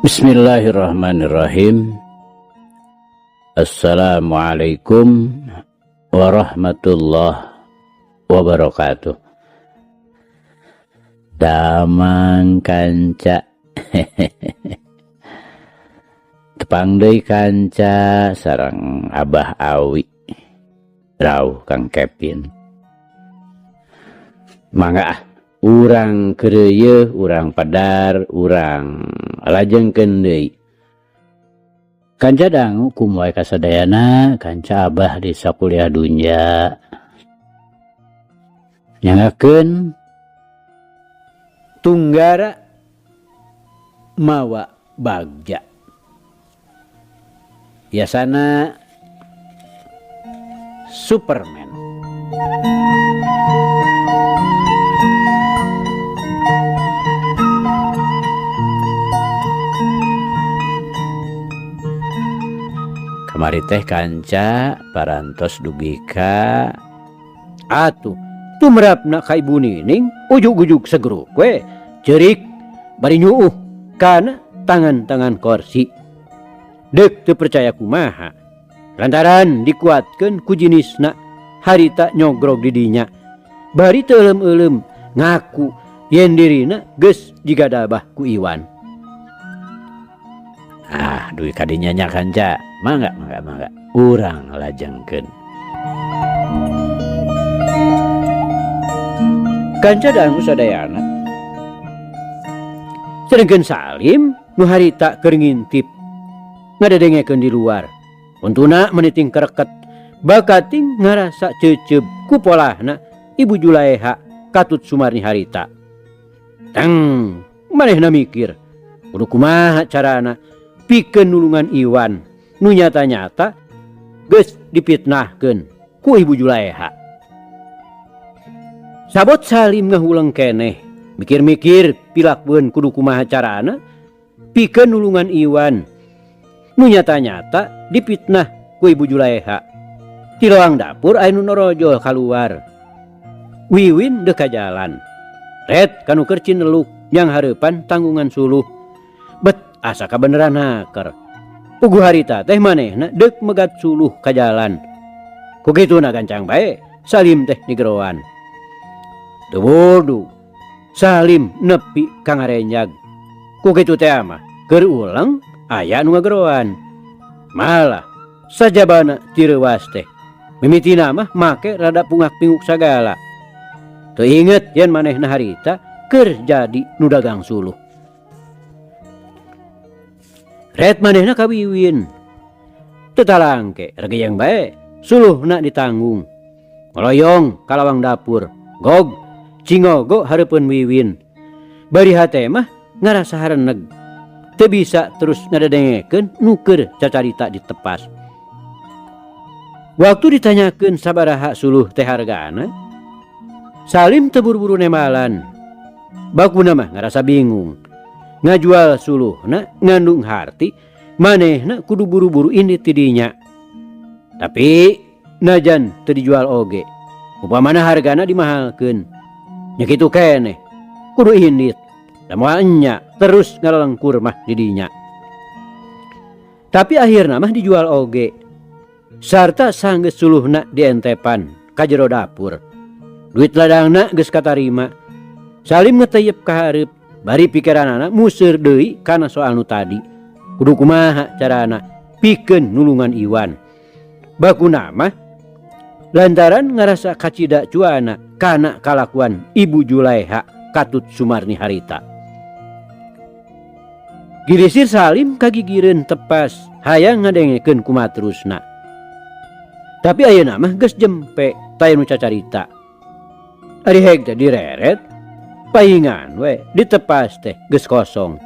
Bismillahirrahmanirrahim. Assalamualaikum warahmatullahi wabarakatuh. Damang kanca. Tepang deui kanca sareng Abah Awi. Rauh Kang Kevin. Mangga ah, urang keureuyeun, urang padar, urang lajengkeun deui. Kanca dangu kumaha kasadayana kanca Abah di sakuliah dunya. Nyanggakeun Tunggara mawa bagja. Biasana Superman. Kamari teh kanca parantos dugi ka atuh tumrapna ka Ibu Nining ujug-ujug segeruk we ceurik bari nyuuh kana tangan-tangan korsi. Deuk teu percaya kumaha lantaran dikuatkeun ku jinisna harita nyogrog di dinya bari teu euleum-euleum ngaku yen dirina geus digadabah ku Iwan. Ah, duit kadinya nya kanca. Mangga, mangga, mangga. Urang lajengkeun. Kanca dangu sadayana. Sedengkeun Salim nu harita keur ngintip ngadedengekeun di luar. Untuna meniting kereket bakating ngarasa ceuceub ku polahna Ibu Julaeha katut Sumarni harita. Teng manehna mikir kudu kumaha carana pikeun nulungan Iwan nu nyata-nyata geus dipitnahkeun ku Ibu Julaeha. Sabot Salim ngahuleng keneh mikir-mikir pilakbeun kudu kumaha carana pikeun nulungan Iwan nu nyata-nyata dipitnah ku Ibu Julaeha. Ti lawang dapur aya nu norojol kaluar. Wiwin deuk ka jalan. Ret kanu keur cineluk nyang hareupan tanggungan suluh. Bet asa kabeneran haker. Puguh harita teh manehna deuk megat suluh ka jalan. Ku kituna gancang bae Salim teh digeroan. Teu bodoh. Salim nepi ka ngarenjag. Ku kitu teh mah keur ulang aya nu ngageroan. Malah sajabana tireuwas teh. Mimitina mah make rada pungak-pinguk sagala. Teu inget yen manehna harita keur jadi nu dagang suluh. Ret manehna ka Wiwin. Teu talangke regeyeng bae suluhna ditanggung. Ngoloyong ka lawang dapur. Gog cingogo hareupeun Wiwin. Bari hate mah ngarasa hareneg. Teu bisa terus ngadedengekeun nu keur cacarita ditepas. Waktu ditanyakeun sabaraha suluh teh hargana, Salim teu buru-buru nembalan. Bakuna mah ngarasa bingung. Ngajual suluhna ngandung harti, manehna kudu buru-buru indit ti dinya. Tapi najan teu dijual oge, upamana hargana dimahalkeun. Nya kitu keneh, kudu indit. Da moal enya terus ngalelengkur mah di dinya. Tapi akhirna mah dijual oge. Sarta sanggeus suluhna dientepan ka jero dapur. Duit ladangna geus katarima. Salim ngeteyep ka hareup, bari pikiranana museur deui kana soal nu tadi. Kudu kumaha carana pikeun nulungan Iwan. Bakuna mah lantaran ngarasa kacida cuana kana kalakuan Ibu Julaeha katut Sumarni harita. Girisir Salim kagigireun tepas hayang ngadengekeun kumaha terusna. Tapi ayeuna mah geus jempe taya nu cacarita. Ari heg teh direret, paingan we ditepas teh geus kosong.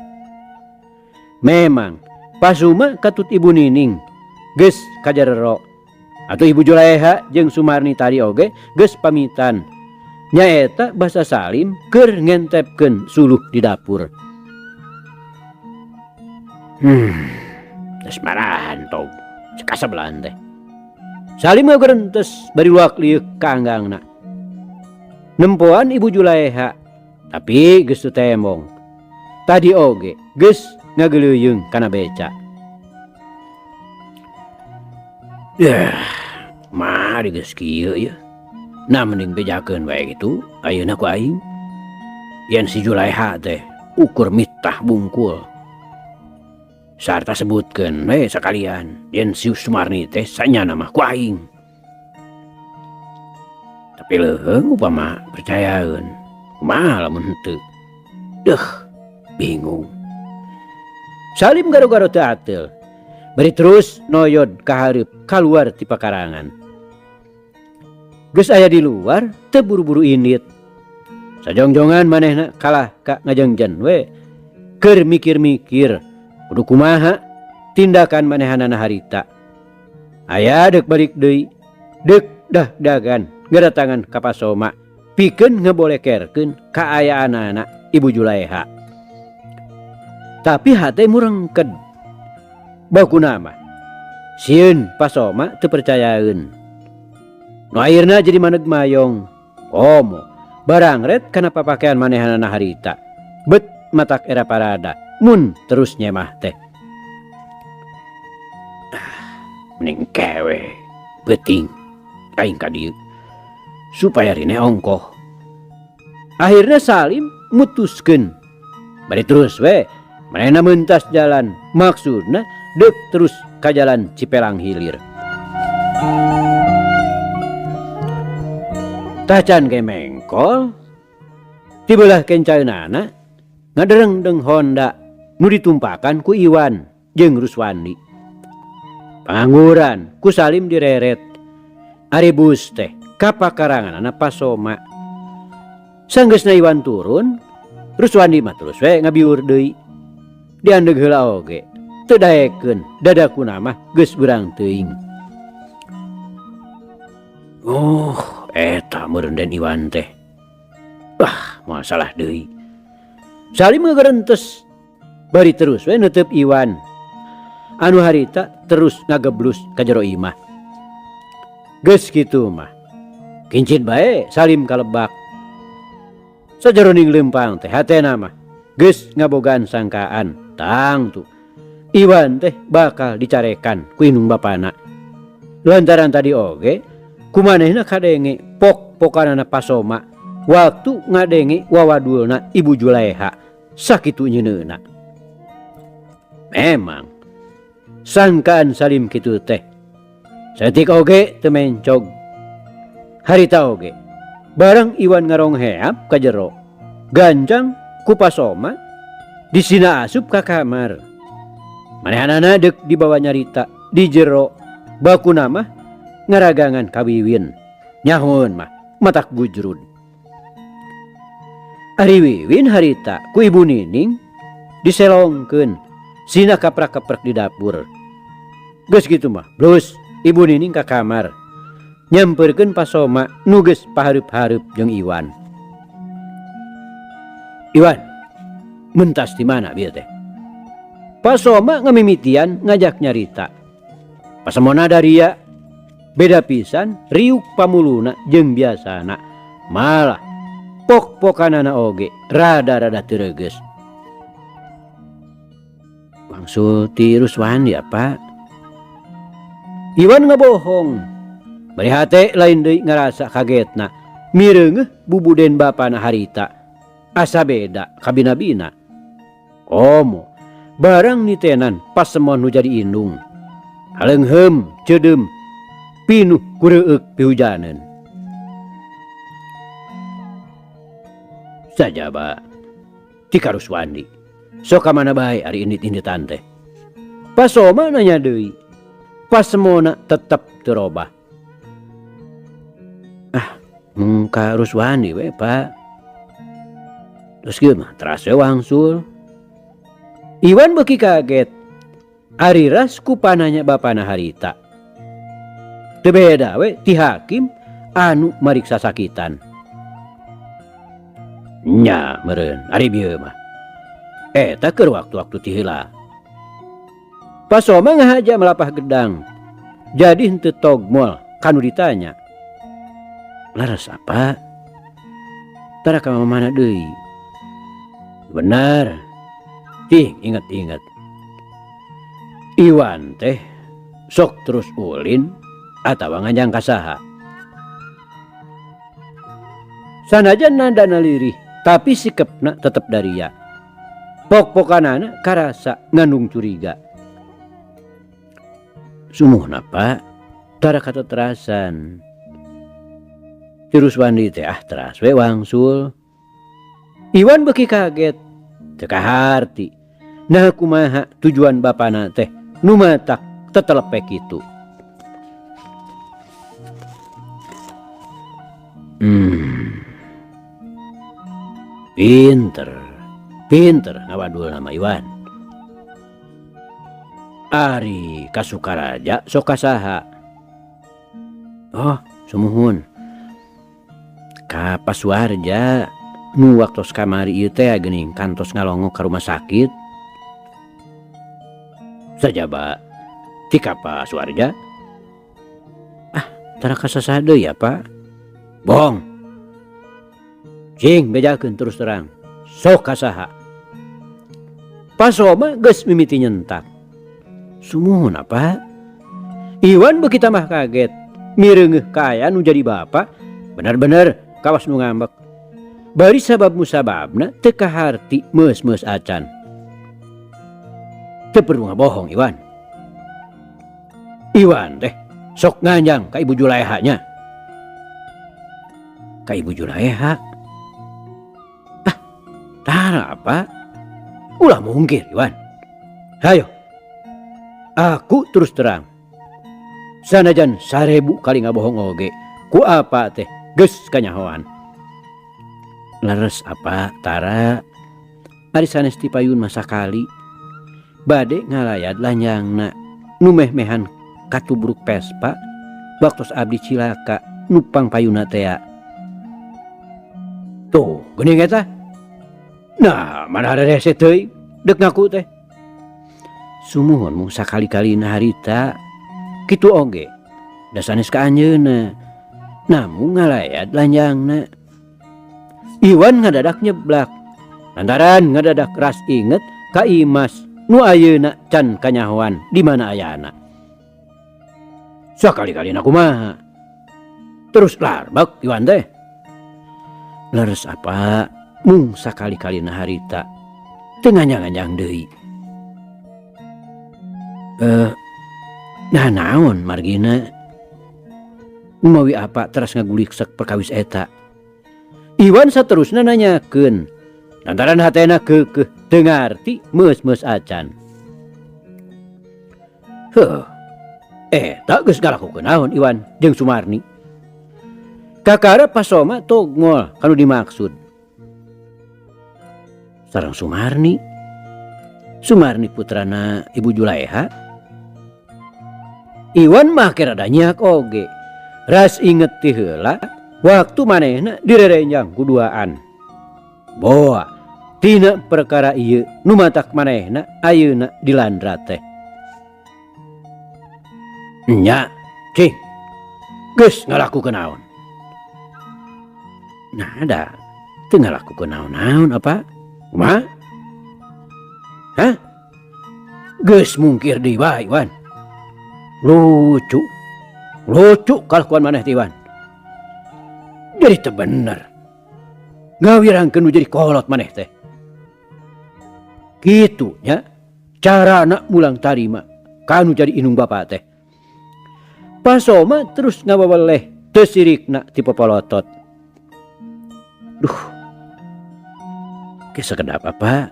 Memang pasuma katut Ibu Nining geus kajarero. Atuh Ibu Julaeha jeung Sumarni tadi oge geus pamitan. Nyaeta basa Salim keur ngentepkeun suluh di dapur. Geus marahan tog sekasebelan teh. Salim ngagerentes bari luak liuk ka anggangna. Nempoan Ibu Julaeha, tapi geus teu tembong. Tadi oge geus ngageuleuyeung kana beca. Yah, mah geus kieu yeuh. Nah mending bejakeun wae kitu ayeuna ku aing. Yen si Juleha teh ukur mitah bungkul. Sarta sebutkeun we sakalian yen si Sumarni teh sanyana mah ku aing. Tapi leuheung upama percayaeun. Kumaha lamun henteu? Deuh, bingung. Salim garo-garo teu ateul. Bari terus noyod ka hareup kaluar ti pakarangan. Geus aya di luar teu buru-buru indit. Sajongjongan manehna kalah ka ngajengjen we. Keur mikir-mikir kudu kumaha tindakan manehanana harita. Aya deuk balik deui, deuk dah-dagan ngadatangan ka Pasoma pikeun ngebolekerkeun kaayaanana Ibu Juleha. Tapi hate murengked. Bakuna mah sieun Pasoma teu percayaeun. Nu akhirna jadi maneg mayong. Komo barangret kana papakean manehanana harita. Bet matak era parada mun terus nyemah teh. Mending kewe beuting aing ka dieu supaya rine ongkoh. Akhirna Salim mutuskeun bari terus we manehna mentas jalan, maksudna deuk terus ka jalan Cipelang Hilir. Tacan ge mengkol tibelah kencaeunana ngadereng-deng Honda nu ditumpakan ku Iwan jeung Ruswandi. Pangangguran ku Salim direret. Ari bus teh ka pakaranganana Pasoma. Sanggeusna Iwan turun, Ruswandi mah terus we ngabiur deui. Diandeg heula oge teu daekeun dadakuna mah geus beurang teuing. Oh, eta meureun Den Iwan teh. Wah, moal salah deui. Salim ngagerentes bari terus we neuteup Iwan. Anu harita terus ngageblus ka jero imah. Geus kitu mah. Kincit bae Salim kalebak. Sajeroning leumpang teh hatena mah geus ngabogaan sangkaan tangtu Iwan teh bakal dicarekan ku indung bapana. Lantaran tadi oge kumanehna kadenge pok-pokanana Pasoma waktu ngadenge wawadulna Ibu Juleha sakitu nyeuneuna. Memang sangkaan Salim kitu teh saeutik oge teu mencog. Harita oge barang Iwan ngarongheap ka jero gancang ku Pasoma disina asup ka kamar. Manehanana deuk dibawa nyarita di jero bakuna mah ngaragangan ka Wiwin. Nyahoeun mah matak gujrud. Ari Wiwin harita ku Ibu Nining diselongkeun sina kaprak-keprek di dapur. Geus kitu mah blus Ibu Nining ka kamar nyamperkeun Pasoma nu geus pahareup-hareup jeung Iwan. Iwan, mentas di mana bieu teh? Pasoma ngamimitian ngajak nyarita. Pasemona daria beda pisan riuk pamuluna jeung biasana. Malah pok-pokanana oge rada-rada teu reugeus. Wangsul ti Ruswandi ya, Pak. Iwan ngabohong. Bari hate lain deui ngarasa kagetna. Mireungeuh bubuden bapana harita. Asa beda kabina-bina. Komo barang nitenan pasemon nu jadi indung. Haleungheum ceudeum pinuh kureueuk pihujaneun. Sajaba ti ka Ruswandi. Sok ka mana bae ari indit-inditan teh. Pasoma nanya deui. Pasemona tetep teu robah. Ah, mung ka Ruswandi we, Pak. Terus kieu mah teras we wangsul. Iwan beuki kaget. Ari ras ku pananya bapana harita. Teu beda we ti hakim anu mariksa sakitan. Nya meureun ari bieu mah. Eta keur waktu-waktu ti heula. Pasoma ngahaja melapah gedang. Jadi henteu togmol kanu ditanya. Laras apa? Tara ka mana deui? Benar. Cing inget-inget. Iwan teh sok terus ulin atawa nganjang ka saha. Sanajan nadana lirih tapi sikepna tetep daria. Pok-pokanana karasa ngandung curiga. Sumuhna Pak, tara kateterasan. Si Ruswandi teh ah teras we wangsul. Iwan beuki kaget, teu kaharti. Nah kumaha tujuan bapana teh nu matak tetelepe kitu. Pinter, pinter ngawadul nama Iwan. Ari ka Sukaraja sok ka saha? Oh, sumuhun. Ka Pasuarja nu waktos kamari ieu teh geuning kantos ngalongok ka rumah sakit. Sajaba ti ka Pasuarja? Ah, tara kasasa deui ya, Pak. Bohong. Cing bejakeun terus terang. Sok ka saha? Pasoma geus mimiti nyentak. Sumuhun apa? Iwan beuki tambah kaget. Mireungeuh kaaya nu jadi bapa, bener-bener kawas nu ngambek. Bari sabab musababna teu kaharti meus-meus acan. Teu perlu ngabohong Iwan. Iwan teh sok nganjang ka Ibu Julaeha nya. Ka Ibu Julaeha? Ah, tara apa? Ulah mungkir Iwan. Hayo. Aku terus terang. Sanajan 1000 kali ngabohong oge, ku apa teh geus kanyahoan. Leres apa tara? Ari sanes ti payun mah sakali. Bade ngalayad lanjangna nu meh-mehan katubruk Vespa waktos abdi cilaka nupang payuna tea. Tuh, geuning eta. Nah, mana ada rese teuing deuk ngaku teh. Sumuhun mung sakali-kalina harita kitu oge. Da sanes ka anjeunna. Namun ngalayad lanjangna. Iwan ngadadak nyeblak. Lantaran ngadadak ras inget ka Imas nu ayeuna can kanyahoan di mana ayana. Sakali-kalina kumaha? Terus larbak Iwan teh. Leres apa mung sakali-kalina harita teu nganjang-nganjang deui. Nah naon margina? Mawi apa teras ngagulik sek perkawis eta? Iwan saterusna nanyakeun. Lantaran hatena keukeuh teu ngarti meus-meus acan. Heuh. Eta geus ngalakukeun naon Iwan jeung Sumarni? Kakara Pasoma tongol kanu dimaksud. Sareng Sumarni. Sumarni putrana Ibu Julaeha. Iwan mah rada nyiak oge. Ras inget ti heula waktu manehna direrenjang kuduaan. Boa tina perkara ieu nu matak manehna ayeuna dilandra teh. Nya, cing. Geus ngalakukeun naon? Nah, da teu ngalakukeun naon-naon apa? Kumaha? Hah? Geus mungkir deui bae, Iwan. Lucu. Lucu kalakuan maneh teh, Iwan. Jadi teu bener. Ngawirangkeun nu jadi kolot maneh teh. Kitu nya carana mulang tarima kanu jadi indung bapa teh. Pasoma terus ngawaweleh teu sirikna ti popolotot. Duh. Ke sakedap apa?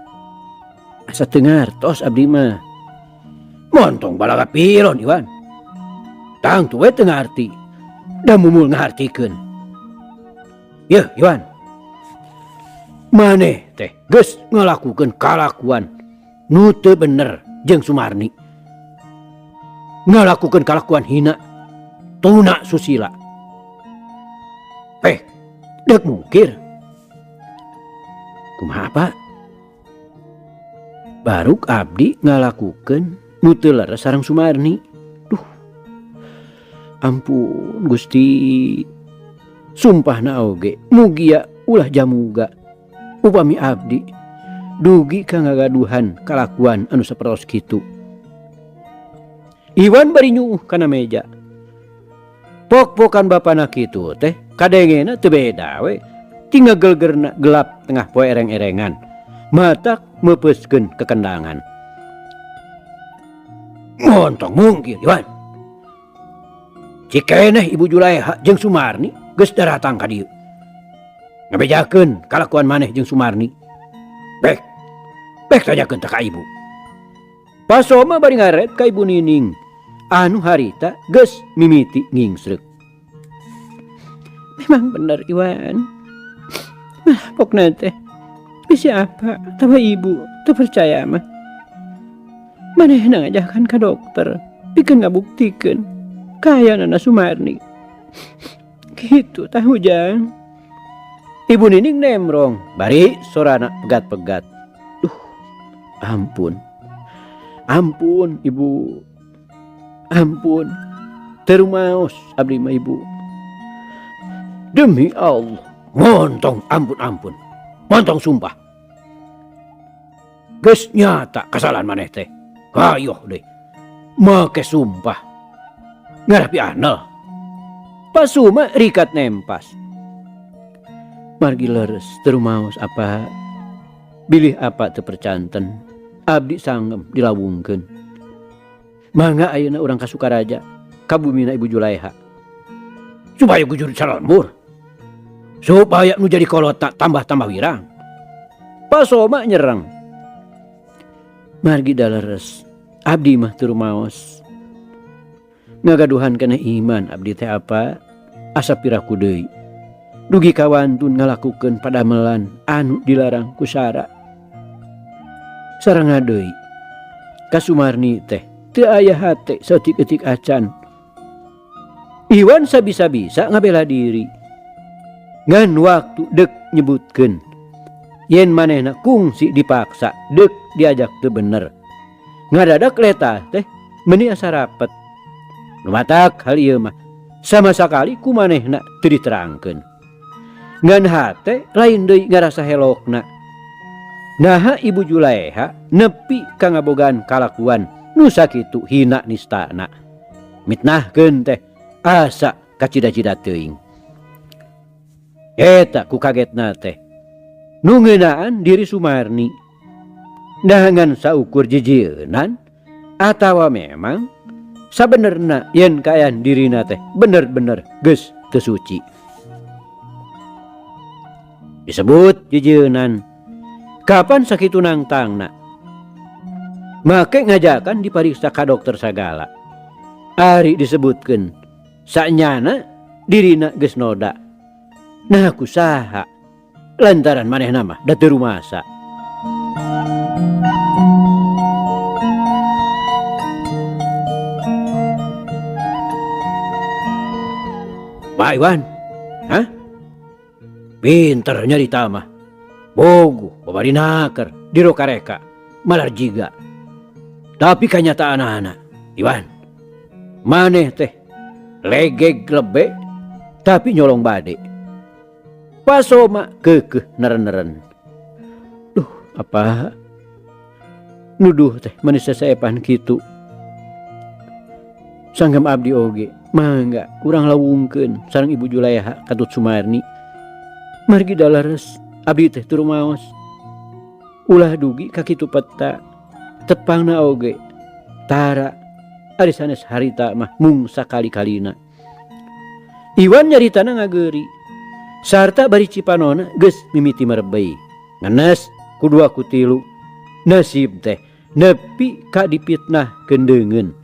Asa teu ngartos abdi mah. Montong balaga pilon Iwan. Tangtu we teu ngarti. Da mumul ngahartikeun. Yeuh Iwan. Maneh teh geus ngalakukeun kalakuan nu teu bener jeung Sumarni. Ngalakukeun kalakuan hina tuna susila. Dek mungkir. Kumaha Pak? Baruk abdi ngalakukeun nu teu leres sareng Sumarni. Duh. Ampun Gusti. Sumpahna oge mugia ulah jamuga. Upami abdi Dugi ka ngagaduhan kalakuan anu sapertos kitu. Iwan bari nyuuh kana meja. Pok-pokan bapana kitu teh kadengena teu beda we. Tinggal gelgerna gelap tengah poe ereng-erengan. Matak meupeuskeun kekendangan. Montong mungkin Iwan. Cikeneh Ibu Juleha jeung Sumarni geus daratang ka dieu. Ngabejakeun kalakuan maneh jeung Sumarni. Bek. Bek tanyakeun teh ka ibu. Pasoma bari ngaret ka Ibu Nining. Anu harita geus mimiti ngingsreuk. Memang bener Iwan. Mah pokna teh bisi apa tawa ibu teu percaya mah. Manehna ngajakan ka dokter pikeun ngabuktikeun kaayaanana Sumarni. Kitu tah Ujang. Ibu Nining nemrong bari sorana pegat-pegat. Duh, ampun. Ampun ibu. Ampun. Teu rumaos abdi mah ibu. Demi Allah, montong ampun-ampun. Montong sumpah. Geus nyata kesalahan maneh teh. Hayoh deui. Make sumpah. Ngarapi anel. Pasuma rikat nempas. Margi leres teu rumaos apa. Bilih apa teu percanten. Abdi sanggem dilawungkeun. Mangga ayeuna urang ka Sukaraja, ka bumina Ibu Juleha. Supaya gujur salembur. Supaya nu jadi kolot tambah-tambah wirang. Pasoma nyerang. Margi daleres, abdi mah teu rumaos. Ngagaduhan kana iman abdi teh apa? Asa piraku deui. Dugi kawantun ngalakukeun padamelan anu dilarang ku sara. Sareng deui. Ka Sumarni teh teu aya hate saeutik-eutik acan. Iwan sabisa-bisa ngabela diri. Ngan waktu dek nyebutkeun yen manehna kungsi dipaksa dek diajak teu bener. Ngadadak leta teh meuni asa rapet. Lumatak hal ieu mah sama sakali ku manehna teu diterangkeun. Ngan hate lain deui ngarasa helokna. Naha Ibu Juleha nepi ka ngabogaan kalakuan nu sakitu hina nistana. Mitnahkeun teh asa kacida-cida teuing. Eta ku kagetna teh nu ngeunaan diri Sumarni. Dahangan saukur jijieunan atawa memang sabenerna yen kaayaan dirina teh bener-bener geus teu suci. Disebut jijieunan kapan sakitu nangtangna. Make ngajakan dipariksa ka dokter sagala. Ari disebutkeun sanyana dirina geus noda. Nah kusaha lantaran manehna mah da teu rumasa. Pak Iwan, hah? Pinter nyarita mah. Bogo, babari naker, dirokareka, malar jiga. Tapi kanyataan anak, Iwan, maneh teh legeg lebe, tapi nyolong bade. Pasoma kekeh neren-neren. Duh, apa? Nuduh teh manusia seepan kitu. Sanggam abdi oge, mangga urang lawungkeun sareng Ibu Juleha katut Sumarni. Margi dalares abdi teh teu rumaos. Ulah dugi ka kitu peta. Tepangna oge tara ari sanes harita mah mung sakali-kalina. Iwan nyaritana ngageuri. Sarta bari cipanona geus mimiti merebei. Ngenes ku dua ku tilu. Nasib teh nepi ka dipitnah kendeungeun.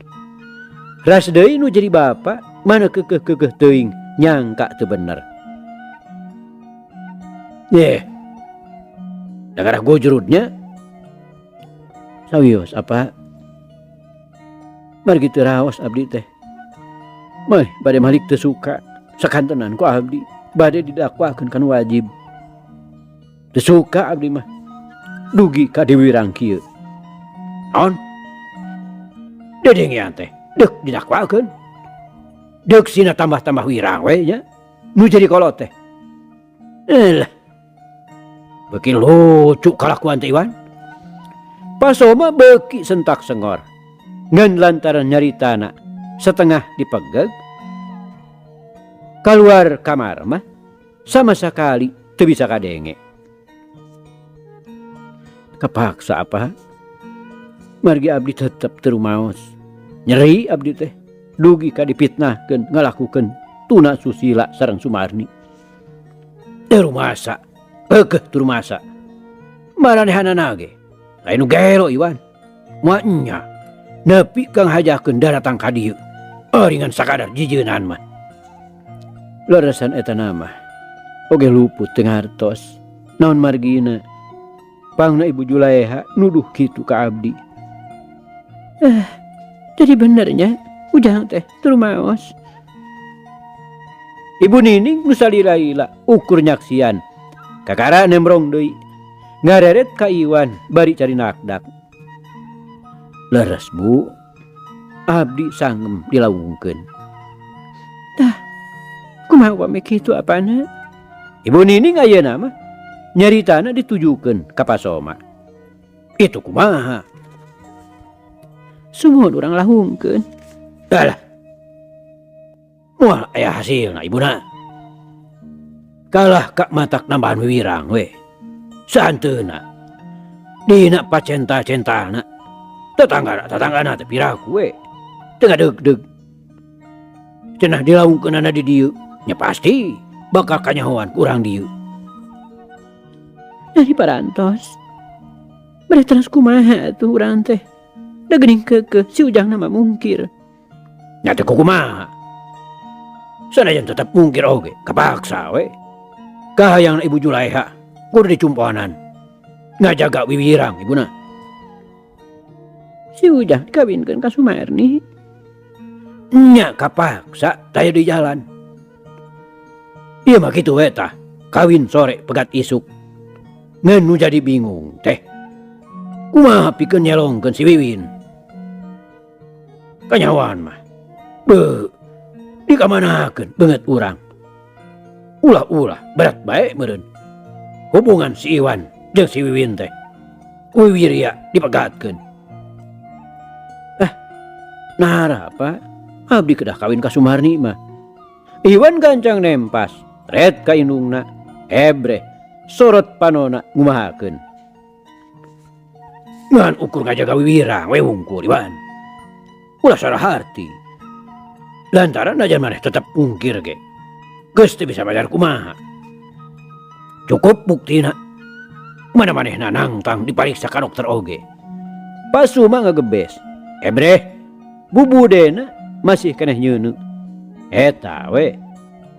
Ras deui nu jadi bapa mana kekeh-kekeh teuing nyangka teu bener. Yeh. Dagarah gojrudnya. Sawios apa? Margi teu raos abdi teh. Meh bade malik teu suka sakantenan ku abdi bade didakwakeun kan wajib. Teu suka abdi mah. Dugi ka diwirang kieu. Naon? Dedengean teh deuk didakwakeun. Deuk sina tambah-tambah wirang we nya. Nu jadi kolot teh. Elah. Beuki lucu kalakuan teh Iwan. Pasoma beuki sentak sengor. Ngan lantaran nyaritana setengah dipegeg keluar kamar mah sama sekali teu bisa kadenge. Kepaksa apa? Margi abdi tetep teu rumaos. Nyeri abdi teh dugi ka dipitnahkeun ngalakukeun tuna susila sareng Sumarni. Teu rumasa, keukeuh teu rumasa. Maranehanana ge lain nu gelo Iwan. Moal nya nepi ka ngahajakeun daratang ka dieu. Ari ngan sakadar jijeunan mah. Leresan eta nama oge luput teu ngartos naon margina pangna Ibu Julaeha nuduh kitu ka abdi. Jadi benernya Ujang teh teu rumaos. Ibu Nining nu salila-lila ukur nyaksian kakara nembrong deui ngareret ka Iwan bari carinakdak. Leres Bu, abdi sangem dilaungkeun. Tah, kumaha upami kitu apana? Ibu Nining ayeuna mah nyaritana ditujukeun ka Pasoma. Itu kumaha? Sumuhun urang lahungkeun. Alah. Moal aya hasilna ibuna. Kalah ka matak nambahan wiwirang we. Sahanteuna. Dina pacenta-centana. Tetangga-tetanggana teh piraku we. Teu ngadeg-deg. Cenah dilaungkeunana di dieu, nya pasti bakal kanyahoan ku urang dieu. Dari parantos. Bade teras kumaha atuh urang teh? Da geuning keukeuh si Ujang mah mungkir. Nya teh kumaha? Sanajan tetep mungkir oge, kapaksa we. Kahayang Ibu Julaeha kudu dicumponan. Ngajaga wiwirang ibuna. Si Ujang dikawinkeun ka Sumarni. Nya kapaksa taya di jalan. Ieu mah kitu we tah, kawin sore pegat isuk. Ngan nu jadi bingung teh. Kumaha pikeun nyelongkeun si Wiwin? Kanyahoan mah. Beuh, dikamanakeun beungeut urang. Ulah-ulah berat bae meureun. Hubungan si Iwan jeung si Wiwin teh. Ku Wiwirya dipegatkeun. Nara apa? Abdi kedah kawin ka Sumarni mah. Iwan gancang nempas, ret ka indungna, ebreh, sorot panona ngumahakeun. Ngan ukur ngajaga wiwirang we wungkul Iwan. Ulah salah harti. Lantaran najan maneh tetep mungkir ge. Geus teu bisa bayar kumaha. Cukup buktina. Mana manehna nangtang dipariksa ka dokter oge. Pasuma ngagebes. Ebreh, bubudena masih keneh nyeuneu. Eta we.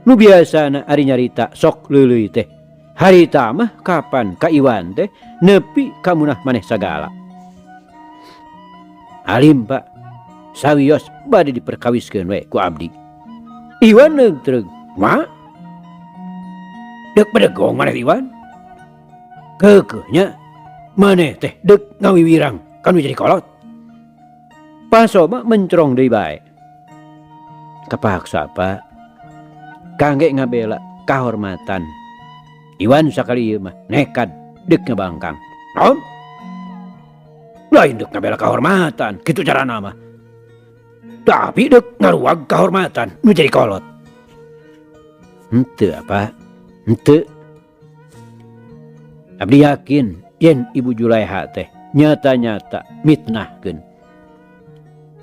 Nu biasana ari nyarita sok leuleuy teh. Harita mah kapan ka Iwan teh nepi ka munah maneh sagala. Alim Pak, sawios bade diperkawiskeun we ku abdi. Iwan neugtreug, "Ma? Deuk bedegong maneh Iwan?" Keukeuh nya maneh teh deuk ngawiwirang kanu jadi kolot. Pasoma mencrong deui bae. Kapaksa Pak, kangge ngabela kahormatan. Iwan sakali ieu mah nekat deuk ngabangkang. Naon? Lain deuk ngabela kahormatan, kitu carana mah. Tapi deuk ngaruag kahormatan nu jadi kolot. Henteu apa? Henteu. Abdi yakin yen Ibu Julaeha teh nyata-nyata mitnahkeun.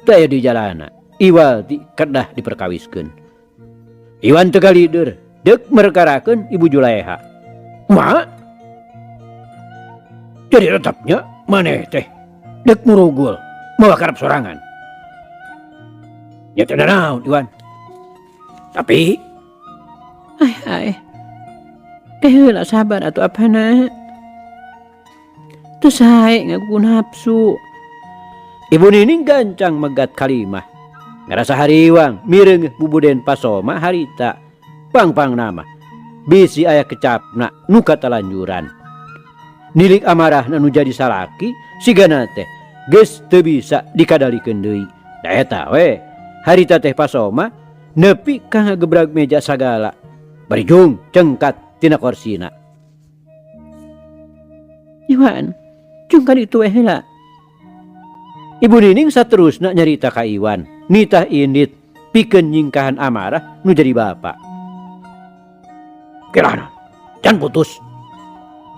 Teu aya di jalana, iwal ti kedah diperkawiskeun. Iwan teu galider deuk merkarakeun Ibu Julaeha. Ma? Jadi tetapnya maneh teh deuk murugul mawa karep sorangan. Nya teu naon Iwan. Tapi ai ai. Teh heula sabar atuh apana. Teu sae ngaku nafsu. Ibu Nining gancang megat kalimah. Ngarasa hariwang mireung bubuden Pasoma harita. Pang-pang nama. Bisi aya kecapna nu katalanjuran. Nilik amarahna nu jadi salaki sigana teh geus teu bisa dikadalikeun deui. Da eta we harita teh Pasoma nepi ka ngagebrag meja sagala. Bari jung cengkat tina korsina. Iwan, jung ka ditu we heula. Ibu Nining saterusna nyarita ka Iwan, nitah indit pikeun nyingkahan amarah nu jadi bapa. Kirana, can putus.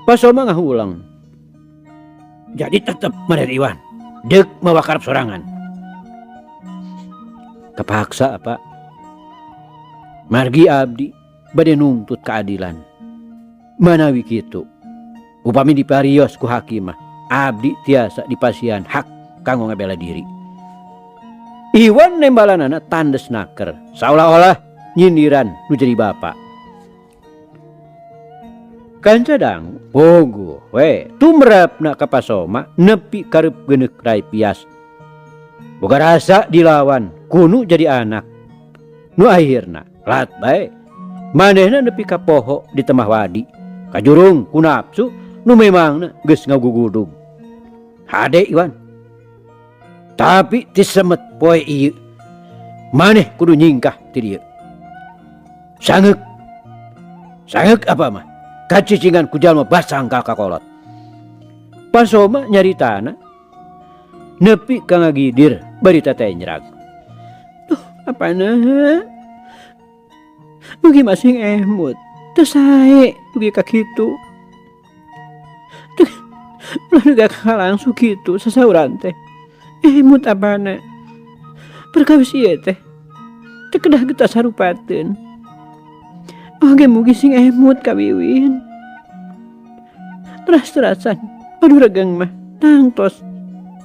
Pasoma ngahulang. Jadi tetep maneh Iwan, deuk mawa karep sorangan. Kapaksa apa? Margi abdi bade nungtut keadilan. Manawi kitu, upami diparios ku hakim mah, abdi tiasa dipasihan hak kanggo ngabela diri. Iwan nembalanana tandes naker, saolah-olah nyindiran nu jadi bapa. Kancadang pogo we tumrapna ka Pasoma nepi karep geuneuk rai pias. Boga rasa dilawan kunu jadi anak. Nu akhirna lat bae manehna nepi ka poho di temah wadi. Kajurung ku nafsu nu memangna geus ngagugudug. Hade Iwan. Tapi tisemet poe ieu maneh kudu nyingkah ti dieu. Sangeuk. Sangeuk apa mah? Kacicingan ku jalma basangkal kakolot. Pasoma nyaritana nepi ka ngagidir bari tetenjrag. Duh, apana? Mugi masing emut. Teu sae dugi ka kitu. Duh, ulah dugi ka langsung kitu sasauran teh. Emut apana? Perkawis ieu teh teu kedah getas harupateun. Oge mugi sing emut ka Wiwin. Teras-terasan, aduh regeng mah, tangtos.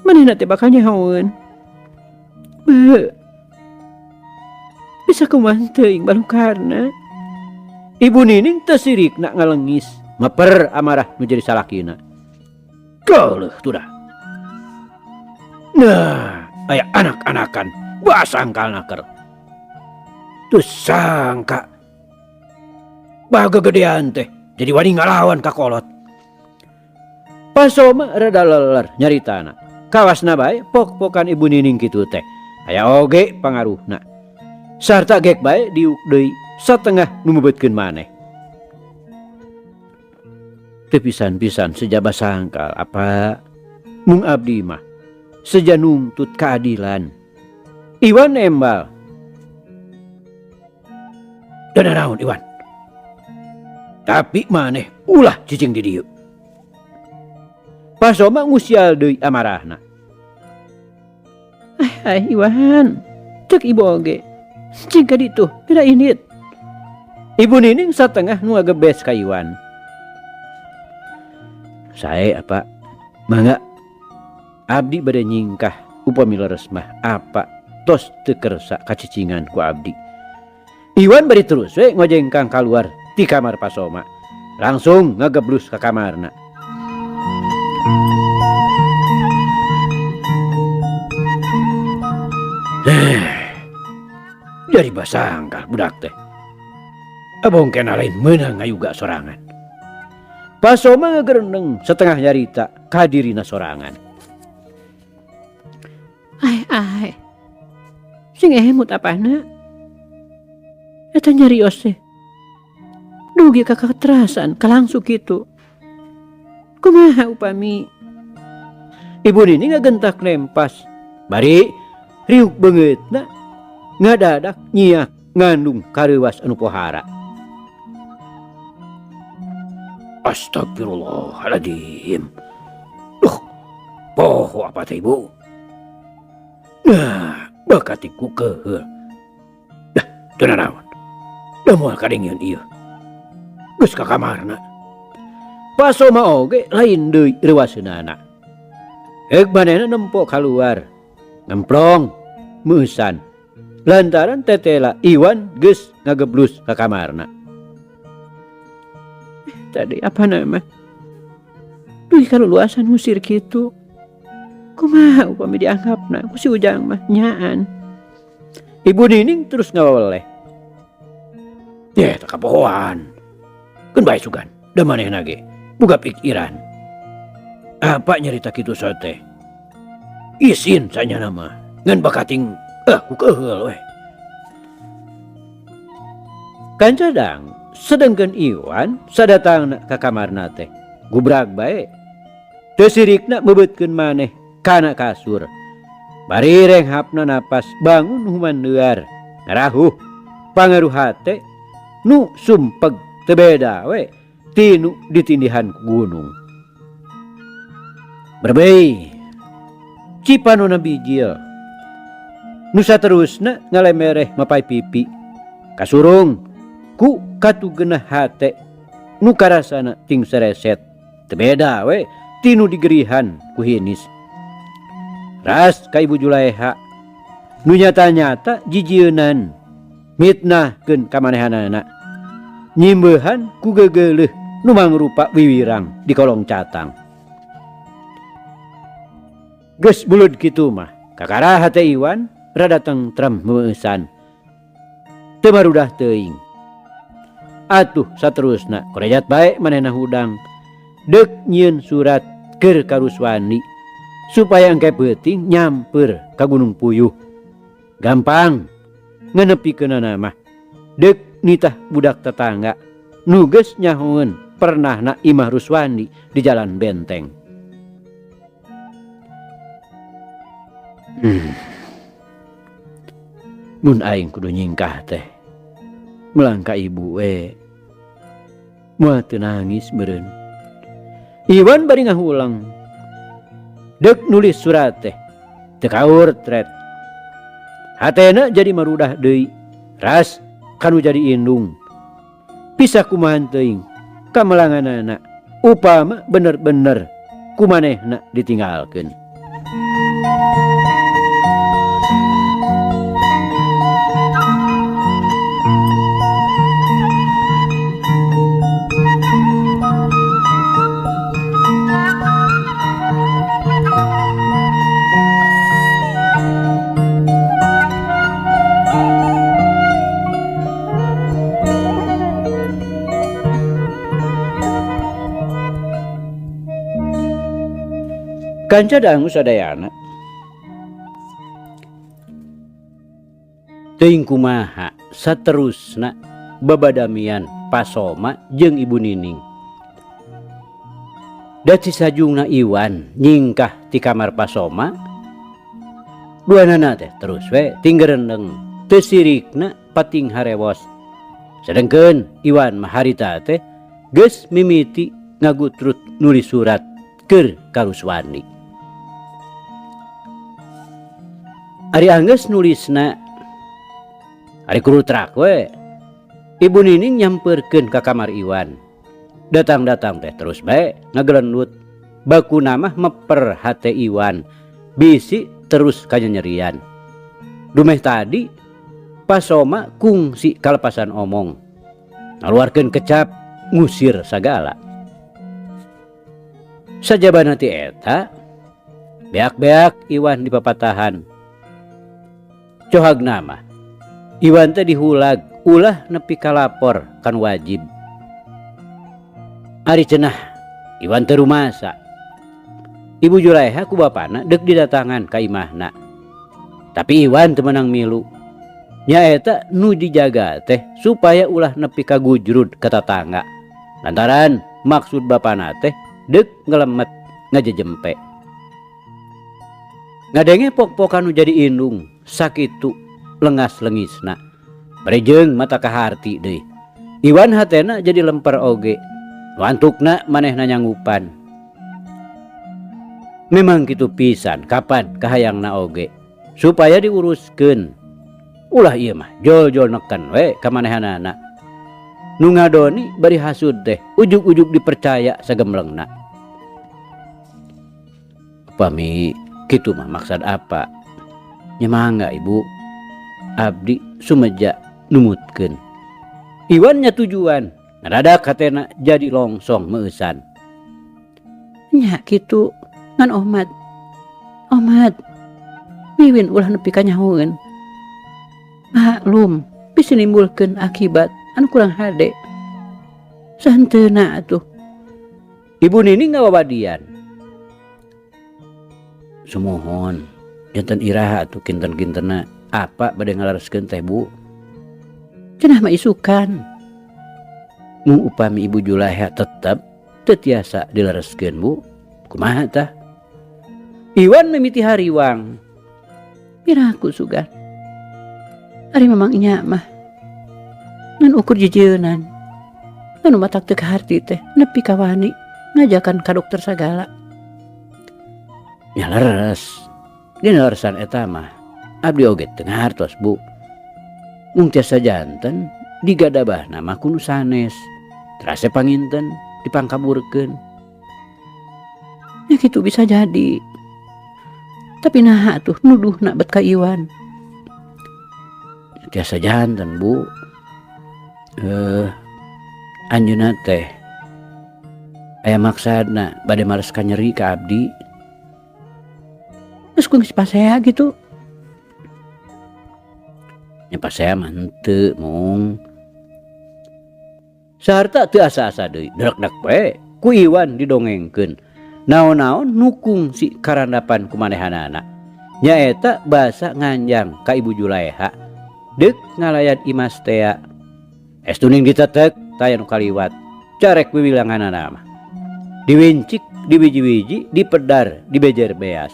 Manehna teh bakal nyahoeun. Beuh. Bisa kumaha teuing balukarna. Ibu Nining teu sirikna ngalengis, meper amarah nu jadi salakina. Geuleuh tudah. Nah, aya anak-anakan basangkal naker. Teu sangka bagegedean teh jadi wani ngalawan ka kolot. Pasoma rada leler nyaritana. Kawasna bae pok-pokan Ibu Nining kitu teh. Aya oge pangaruhna. Sarta gek bae diuk deui satengah nu meubeutkeun maneh. Teu pisan-pisan seja basangkal apa mung abdi mah seja nungtut keadilan. Iwan embal. Teu nanaon Iwan. Tapi maneh ulah cicing di dieu. Pasoma ngusial deui amarahna. Ai Iwan, cek ibu oge. Cing ka ditu, tidak indit. Ibu Nining satengah nu ngagebes ka Iwan. Sae apa? Mangga abdi bade nyingkah upami leres mah apa tos teu kersa kacicingan ku abdi. Iwan bari terus we ngojengkang kaluar ti kamar Pasoma. Langsung ngageblus ka kamarna. Jadi basangkal budak teh. Abong kena lain meunang ngayuga sorangan. Pasoma ngagereneng setengah nyarita ka dirina sorangan. Ai ai. Sing emut apana? Eta nyarios teh. Dugi ka katerasan kalangsu kitu. Kumaha upami? Ibu Nini ngagentak nempas. Bari riuk beungeutna ngadadak nyiak ngandung kareuwas anu pohara. Astagfirullahaladzim. Duh, poho apa teh ibu? Nah, bakati ku keuheul. Dah, teu nanaon. Da moal kadengieun ieu. Geus ka kamarna. Pasoma oge lain deui reuwaseunana. Heuk manehna nempo kaluar. Ngemplong meusan. Lantaran tetela Iwan geus ngageblus ka kamarna. Tadi apa nama? Duh kaluluasan ngusir kitu. Kumaha upami dianggapna ku si Ujang mah nyaan. Ibu Nining terus ngaweleh. Yeh, tak kapohoan. Keun bae sugan, da manehna ge boga pikiran. Apa nyarita kitu sote? Isin sanyana mah, ngan bakating ku keuheul we. Kancadang sedengkeun Iwan sadatangna ka kamarna teh. Gubrag bae. Teu sirikna meubeutkeun maneh kana kasur. Bari renghapna napas bangun humaneuar ngarahuh pangaruh hate nu sumpeg teu beda we tinu ditindihan ku gunung. Berbei cipanona bijil nu saterusna ngalemereh mapai pipi kasurung ku katugenah hate nu karasana ting sereset teu beda we tinu digerihan ku hinis. Ras ka Ibu Julaeha nu nyata-nyata jijieunan mitnahkeun ka manehanana nyimbeuhan ku gegeuleuh nu mangrupa wiwirang di kolong catang. Geus bulud kitu mah kakara hate Iwan rada tengtrem meueusan teu marudah teuing. Atuh saterusna korejat bae manehna hudang deuk nyieun surat keur ka Ruswandi supaya engke peuting nyamper ka Gunung Puyuh. Gampang ngenepikeunana mah deuk nitah budak tetangga nu geus nyahoeun pernahna imah Ruswandi di Jalan Benteng. Mun aing kudu nyingkah teh melangka ibu we moal teu nangis meureun. Iwan bari ngahulang deuk nulis surat teh teu kaur tret. Hatena jadi marudah deui ras kanu jadi indung. Pisah kumahan teuing kamelanganana upama bener-bener kumanehna ditinggalkeun. Kanca dangu sadayana teuing kumaha saterusna babadamian Pasoma jeung Ibu Nining. Da cisajungna Iwan nyingkah ti kamar Pasoma, duanana teh terus we tinggerendeng teu sirikna pating harewos. Sedengkeun Iwan mah harita teh geus mimiti ngagutrut nulis surat keur ka Ruswandi. Ari anggeus nulisna ari kurutrak we Ibu Nining nyamperkeun ka kamar Iwan. Datang-datang teh terus bae ngagelendut bakuna mah meper hate Iwan bisi terus kanyanyerian. Dumeh tadi Pasoma kungsi kalepasan omong ngaluarkeun kecap ngusir sagala. Sajabana ti eta beak-beak Iwan dipapatahan. Cohagna mah Iwan teh dihulag ulah nepi kalapor kan wajib. Ari cenah Iwan teu rumasa. Ibu Julaeha ku bapana deuk didatangan ka imahna. Tapi Iwan teu meunang milu. Nyaeta nu dijaga teh supaya ulah nepi ka gujrud ka tatangga. Lantaran maksud bapana teh deuk ngelemet ngajejempe. Ngadenge pok-pokan nu jadi indung sakitu lengas-lengisna. Barejeung mata kaharti deui. Iwan hatena jadi lemper oge. Wantukna manehna nyanggupan. Memang kitu pisan kapan kahayangna oge supaya diuruskeun. Ulah ieu mah jol-jol neken we ka manehanana. Nu ngadoni bari hasud teh ujug-ujug dipercaya sagemlengna. Upami kitu mah maksad apa? Nya mangga ibu abdi sumeja numutkeun. Iwan nya tujuan ngadadak hatena jadi longsong meueusan. Nya kitu ngan omat. Omat wiwin ulah nepi ka nyahoeun. Maklum bisa nimbulkeun akibat anu kurang hade. Sahenteuna atuh. Ibu Nini ngawawadian. Sumuhun janten iraha atuh kinten-kintena apa bade ngalereskeun teh Bu? Cenah mah isukan. Mung upami Ibu Julaeha tetep teu tiasa dilereskeun Bu. Kumaha tah? Iwan mimiti hariwang. Piraku sugan. Ari mamang nya mah ngan ukur jejeunan. Anu matak teu kaharti teh nepi ka wani ngajakan ka dokter sagala. Nya leres. Dina leresan eta mah abdi oge teu ngahartos Bu. Mung tiasa janten digadabahna mah ku nu sanes. Terase panginten dipangkaburkeun. Nya kitu bisa jadi. Tapi naha atuh nuduhna bet ka Iwan. Tiasa janten Bu. Anjeunna teh aya maksadna bade males kanyeri ka abdi. Geus ku geus pasea gitu. Nya pasea mah henteu mung. Sarta teu asa-asa deui, drekdek we ku Iwan didongengkeun. Naon-naon nukung si karandapan kumanehanana. Nyaeta basa nganjang ka Ibu Julaeha deuk ngalayan Imas tea. Es tuning ditetek taya nu kaliwat. Carek wiwilanganana mah. Diwincik, diwiji-wiji, dipedar, dibejer beas.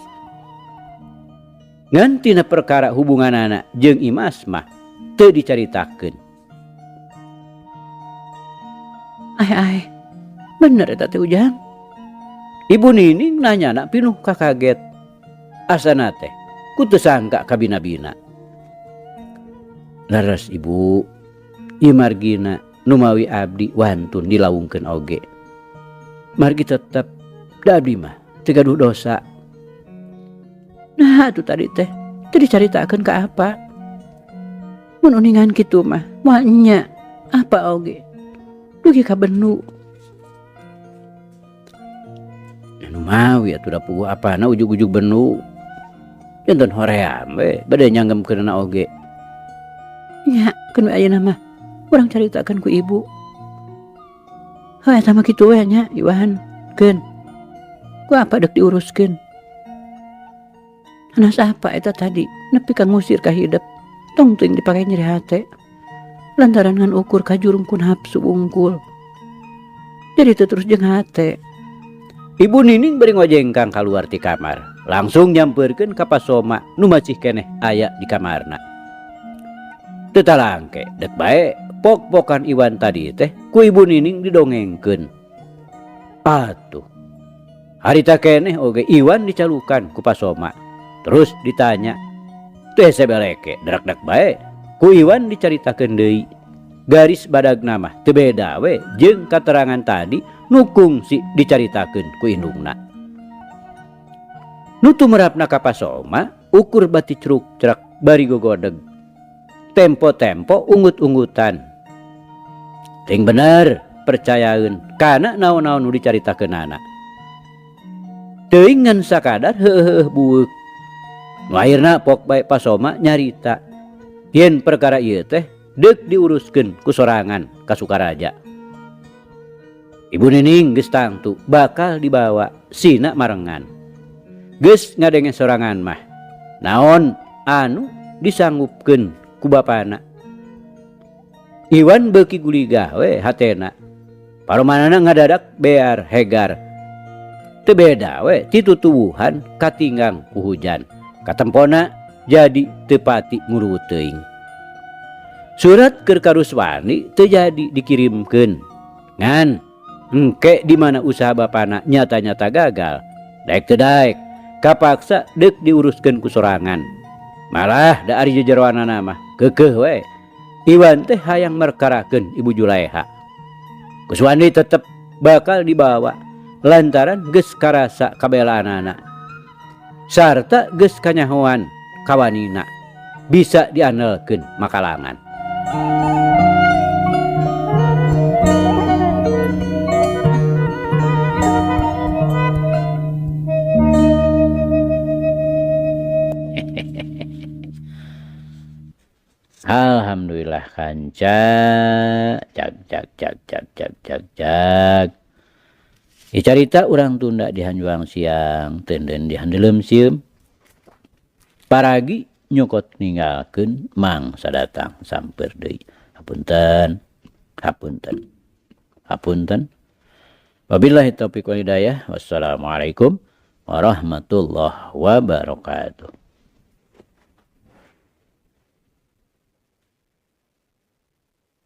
Ngan tina perkara hubunganana jeung Imas mah teu dicaritakeun. Ai ai, bener eta teh Ujang. Ibu Nining nanyana pinuh kakaget. Asana teh ku teu sangka kabina-bina. Leres Ibu, ieu margina numawi abdi wantun dilawungkeun oge. Margi tetep da abdi mah teu gaduh dosa. Nah atuh tadi teh teu dicaritakeun ka apa? Mun uningan kitu mah moal nya apa oge. Dugi ka bennu. Anu mawi atuh da puguh apana ujug-ujug bennu. Janten hoream we bade nyanggemkeunana oge. Nya keun we ayeuna mah urang caritakeun ku ibu. Heuh eta mah kitu we nya Iwan keun. Ku apa deuk diuruskeun? Anas apa eta tadi nepi ka ngusir ka hidep tong teuing dipake nyeri hate lantaran ngan ukur ka jurung ku nafsu wungkul jadi teu terus jeung hate. Ibu Nining bari ngojengkang kaluar ti kamar langsung nyampeurkeun ka Pasoma nu masih keneh aya di kamarna. Teu talangke dek bae pok-pokan Iwan tadi teh ku Ibu Nining didongengkeun. Atuh harita keneh oge Iwan dicalukan ku Pasoma. Terus ditanya, teh sebeleke drak-drak bae ku Iwan dicaritakeun deui. Garis badagna mah teu beda we jeung katerangan tadi nu kungsi dicaritakeun ku indungna. Nu tumerapna ka Pasoma ukur bati cruk-crek bari gogodeg. Tempo-tempo ungut-ungutan. Ting bener percayaeun kana naon-naon nu dicaritakeunana. Teuing ngan sakadar heueuh bueuk. Nu akhirna pok bae Pasoma nyarita yen perkara ieu teh deuk diuruskeun ku sorangan ka Sukaraja. Ibu Nining geus tangtu bakal dibawa sina marengan. Geus ngadenge sorangan mah naon anu disanggupkeun ku bapana. Iwan beuki guligah we hatena. Paromanana ngadadak bear hegar. Teu beda we ti tutuwuhan katinggang ku hujan. Katempona jadi teu pati nguruwut teuing. Surat keur ka Ruswani teu jadi dikirimkeun. Ngan engke di mana usaha bapana nyata-nyata gagal. Daek teu daek kapaksa deuk diuruskeun ku sorangan. Malah da ari jejeroanana mah keukeuh we. Iwan teh hayang merkarakeun Ibu Julaeha. Kuswandi tetep bakal dibawa lantaran geus karasa kabelaanana. Sarta geus kanyahoan kawanina bisa diandelkeun makalangan. Alhamdulillah kanca cak cak cak cak cak cak cak. Dicarita urang tunda di hanjuang siang tenden di handelem sieum. Paragi nyokot ninggalkeun mangsa datang samper deui. Hapunten, hapunten, hapunten. Wabillahi taufiq wal hidayah. Wassalamualaikum warahmatullahi wabarakatuh.